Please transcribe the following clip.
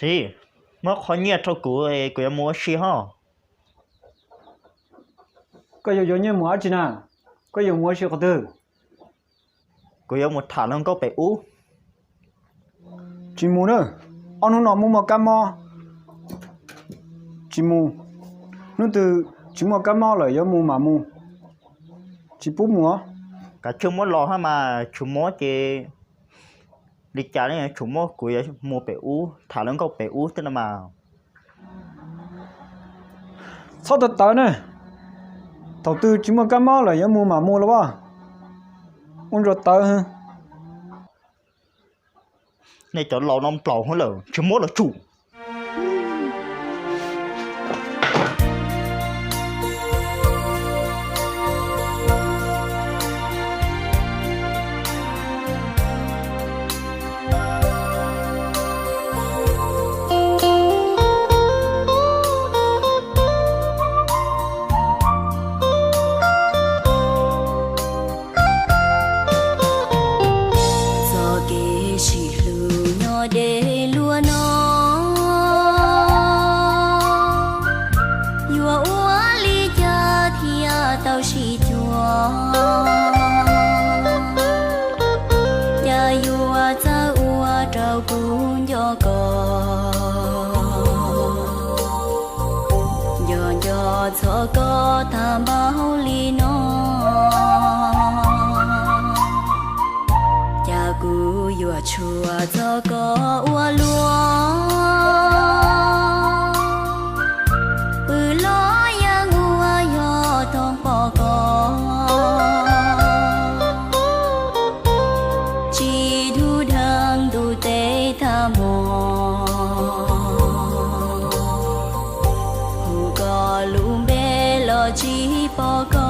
Txiv, muab qhov nyiaj rau kuv, kuv yuav mus ua si hos. Koj yuav yuav nyiaj mus dab tsi na? Koj yuav mus ua si qhov twg? Kuv yuav mus tham hluas nkauj pem ub. Tsis mus na, ob hnub no muaj muaj kab mob. Tsis mus, hnub twg tsis muaj kab mob lawm yuav mus mam mus, tsis pub mus. Kav tsij muab los hab mas, tsis muab ces li cas los tsis muab, kuv yuav mus pem ub tham hluas nkauj pem ub xwb no mas. Txhob tawv tawv ne, thaum twg tsis muaj kab mob lawm yuav mus mam mus los as. Ua ntsuag tawv. Nej cov laus no nplaum hwv lawm, tsis muab los tsum. Txoj kev sib hlub nyob deb luaj no, yuav ua li cas thiaj tau sib cuag? Cas yuav txawj ua rau kuv nco koj, nco nco txog koj tag npaum li no. Cas kuv yuav tshuav txog koj ua luaj, pw los yeej ua yog toog pom koj, tsis dhug dheev ntuj teb tag hmo. Hu koj lub npe los tsis pom koj.